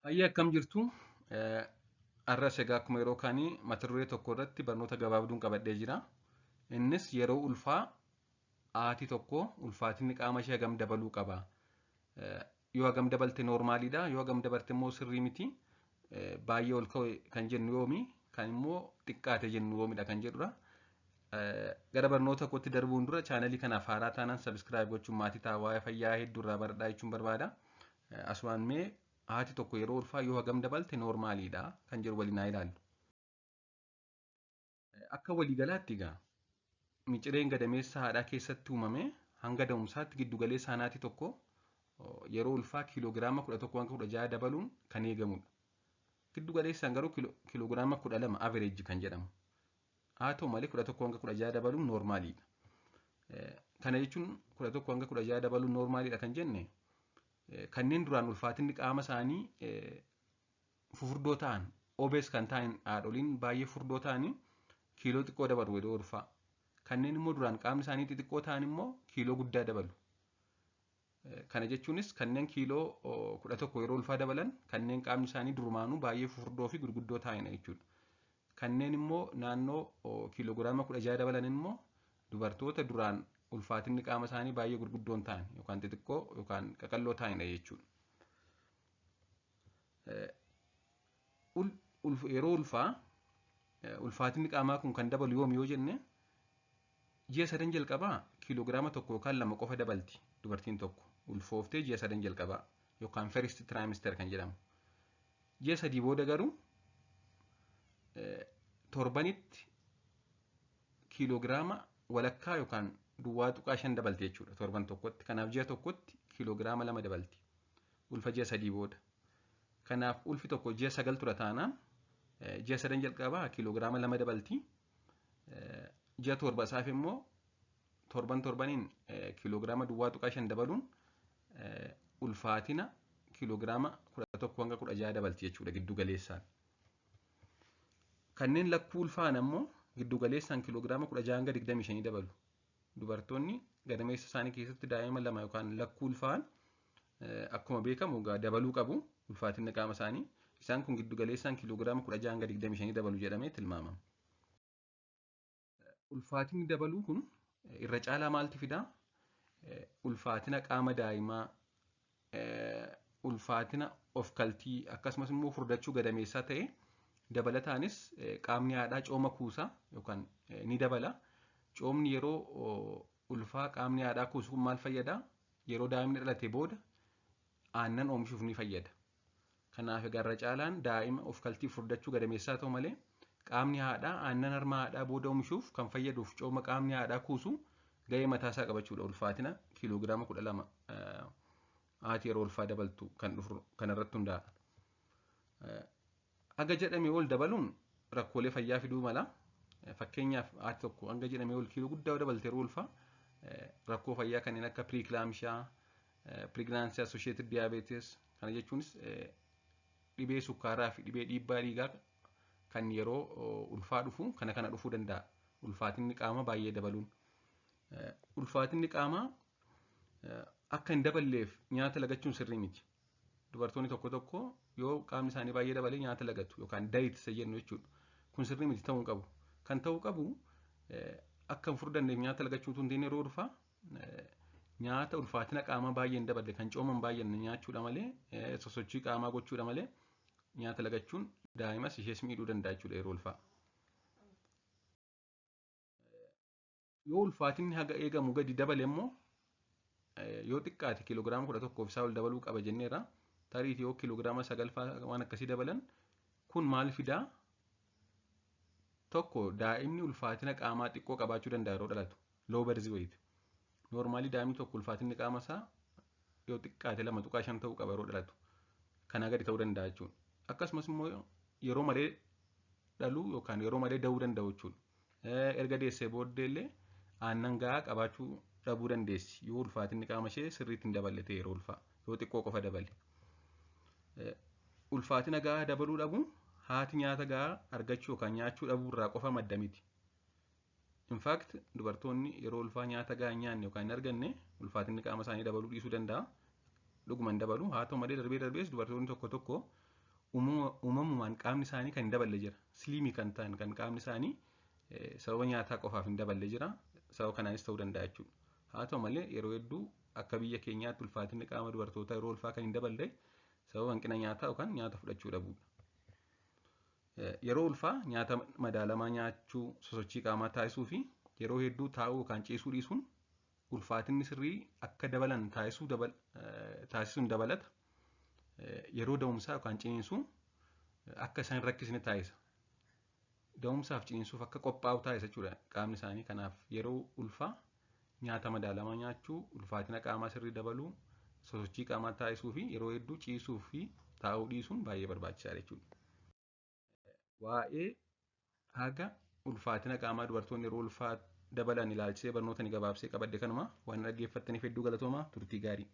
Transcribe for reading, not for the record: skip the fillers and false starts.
Hayyee akkam jirtu? Har'as egaa akkuma yeroo kaanii mata duree tokko irratti barnoota gabaabduun qabadhee jira. Innis yeroo ulfaa haati tokko ulfaatinni qaama ishee hagam dabaluu qaba? Yoo hagam dabalte noormaaliidha, yoo hagam dabarte immoo sirrii miti. Baay'ee ol ka'e kan jennu yoomi? Kan immoo xiqqaate jennu yoomidha kan jedhudha. Gara barnoota kootti darbuun dura chaanalii kanaaf haaraa taanaan sabiskiraayib gochuun maatii ta'a waa'ee fayyaa hedduu irraa baradhaa jechuun barbaada. Asumaan mee haati tokko yeroo ulfaa yoo hagam dabalte noormaaliidha kan jedhu waliin haa ilaallu. Akka waliigalaatti egaa micireen gadameessa haadhaa keessatti uumame hanga da'umsaatti giddugaleessa haati tokko yeroo ulfaa kiiloogiraama 11 hanga 16 dabaluun kan eegamudha. Giddugaleessaan garuu kiiloogiraama 12 average kan jedhamu. Haa ta'u malee 11 hanga 16 dabaluun noormaaliidha. Kana jechuun 11 hanga 16 dabaluun noormaaliidha kan jenne kanneen duraan ulfaatinni qaama isaanii fufurdoo ta'an obees kan ta'an haadholiin baay'ee furdoo ta'anii kiiloo xiqqoo dabalu yeroo ulfaa. Kanneen immoo duraan qaamni isaanii xixiqqoo ta'an immoo kiiloo guddaa dabalu. Kana jechuunis kanneen kiiloo 11 yeroo ulfaa dabalan kanneen qaamni isaanii durumaanuu baay'ee fufurdoo fi gurguddoo ta'anidha jechuudha. Kanneen immoo naannoo kiiloogiraama 16 dabalan immoo dubartoota duraan ulfaatinni qaama isaanii baay'ee gurguddoo hin taane yookaan xixiqqoo yookaan qaqalloo ta'anidha jechuudha. Yeroo ulfaa ulfaatinni qaamaa kun kan dabalu yoomi yoo jenne ji'a sadan jalqabaa kiiloogiraama 1 yookaan 2 qofa dabalti dubartiin tokko ulfooftee ji'a sadan jalqabaa yookaan first trimester kan jedhamu. Ji'a 3 booda garuu torbanitti kiiloogiraama walakkaa yookaan 0.5 dabalti jechuudha torban tokkotti. Kanaaf ji'a tokkotti kiiloogiraama 2 dabalti ulfa ji'a 3 booda. Kanaaf ulfi tokko ji'a 9 tura taanaan ji'a sadan jalqabaa kiiloogiraama 2 dabalti. Ji'a 7 isaaf immoo torban torbaniin kiiloogiraama 0.5 dabaluun ulfaatina kiiloogiraama 11 hanga 16 dabalti jechuudha giddu galeessaan. Kanneen lakkuu ulfaa'an ammoo giddu galeessaan kiiloogiraama 16 hanga 25 dabalu. Dubartoonni gadameessa isaanii keessatti daa'ima 2 yookaan lakkuu ulfaa'an akkuma beekamu dabaluu qabu ulfaatinni qaama isaanii. Isaan kun giddu galeessaan kiiloogiraama 16 hanga 25 dabalu jedhamee tilmaamama. Ulfaatinni dabaluu kun irra caalaa maaltu fidaa? Ulfaatina qaama daa'imaa, ulfaatina of kaltii akkasumas immoo furdachuu gadameessaa ta'e dabalataanis qaamni haadhaa cooma kuusaa yookaan ni dabala. Coomni yeroo ulfaa qaamni haadhaa kuusu kun maal fayyada? Yeroo daa'imni dhalate booda aannan oomishuuf ni fayyada. Kanaaf egaa irra caalaan daa'ima of kaltii furdachuu gadameessaa ta'u malee qaamni haadhaa aannan harma haadhaa booda oomishuuf kan fayyaduuf cooma qaamni haadhaa kuusu gahee mataasaa qabachuudha. Ulfaatina kiiloogiraama 12 haati yeroo ulfaa dabaltu kan dhufu kanarratti hundaa'a. Haga jedhamee ol dabaluun rakkoolee fayyaa fiduu mala. Fakkeenyaaf haati tokko hanga jedhamee ol kiiloo guddaa dabalte yeroo ulfaa rakkoo fayyaa kanneen akka piriikilaamshiyaa, pregnancy associated diabetes kana jechuunis dhibee sukkaaraa fi dhibee dhiibbaa dhiigaa kan yeroo ulfaa dhufu kana kana dhufuu danda'a. Ulfaatinni qaamaa baay'ee dabaluun. Ulfaatinni qaamaa akka hin daballeef nyaata lagachuun sirrii miti. Dubartoonni tokko tokko yoo qaamni isaanii baay'ee dabalee nyaata lagatu yookaan diet isa jennu jechuudha. Kun sirrii miti ta'uu hin qabu. Kan ta'uu qabu akka hin furdanneef nyaata lagachuu utuu hin ta'in yeroo ulfaa nyaata ulfaatina qaamaa baay'ee hin daballe kan cooma hin baay'anne nyaachuudha malee sosochii qaamaa gochuudha malee nyaata lagachuun daa'imas ishees miidhuu danda'a jechuudha yeroo ulfaa. Yoo ulfaatinni haga eegamu gadi dabale immoo yoo xiqqaate kiiloogiraama 11 isaa ol dabaluu qaba jenneerra. Tariitii yoo kiiloogiraama 9 fa'aa waan akkasii dabalan kun maal fidaa? Tokko daa'imni ulfaatina qaamaa xiqqoo qabaachuu danda'a yeroo dhalatu. Low birth weight. Noormaalii daa'imni tokko ulfaatinni qaama isaa yoo xiqqaate 2.5 ta'uu qaba yeroo dhalatu. Kanaa gadi ta'uu danda'a jechuudha. Akkasumas immoo yeroo malee dhaluu yookaan yeroo malee da'uu danda'u jechuudha. Erga deessee booddee illee aannan gahaa qabaachuu dhabuu dandeessi yoo ulfaatinni qaama ishee sirriitti hin daballe ta'e yeroo ulfaa yoo xiqqoo qofa dabale. Ulfaatina gahaa dabaluu dhabuun haati nyaata gahaa argachuu yookaan nyaachuu dhabuu irraa qofa madda miti. In fact dubartoonni yeroo ulfaa nyaata gahaa hin nyaanne yookaan hin arganne ulfaatinni qaama isaanii dabaluu dhiisuu danda'a. Dhuguma hin dabalu. Haa ta'u malee darbee darbees dubartoonni tokko tokko uumamumaan qaamni isaanii kan hin daballe jira. Sliimii kan ta'an kan qaamni isaanii sababa nyaataa qofaaf hin daballe jira. Sababa kanaanis ta'uu danda'a jechuudha. Haa ta'u malee yeroo hedduu akka biyya keenyaatti ulfaatinni qaama dubartootaa yeroo ulfaa kan hin daballe sababa hanqina nyaataa yookaan nyaata fudhachuu dhabuudha. Yeroo ulfaa nyaata madaalamaa nyaachuu, sosochii qaamaa taasisuu fi yeroo hedduu taa'uu yookaan ciisuu dhiisuun ulfaatinni sirrii akka dabalan taasisuun dabalata. Yeroo da'umsaa yookaan ciniinsuu akka isaan rakkisne taasisa. Da'umsaaf ciniinsuuf akka qophaa'u taasisa jechuudha qaamni isaanii. Kanaaf yeroo ulfaa nyaata madaalamaa nyaachuu, ulfaatina qaamaa sirrii dabaluu, sosochii qaamaa taasisuu fi yeroo hedduu ciisuu fi taa'uu dhiisuun baay'ee barbaachisaadha jechuudha. Waa'ee haga ulfaatina qaamaa dubartoonni yeroo ulfaa dabalan ilaalchisee barnoota ni gabaabsee qabadde kanuma waan dhaggeeffattaniif hedduu galatoomaa turtii gaarii.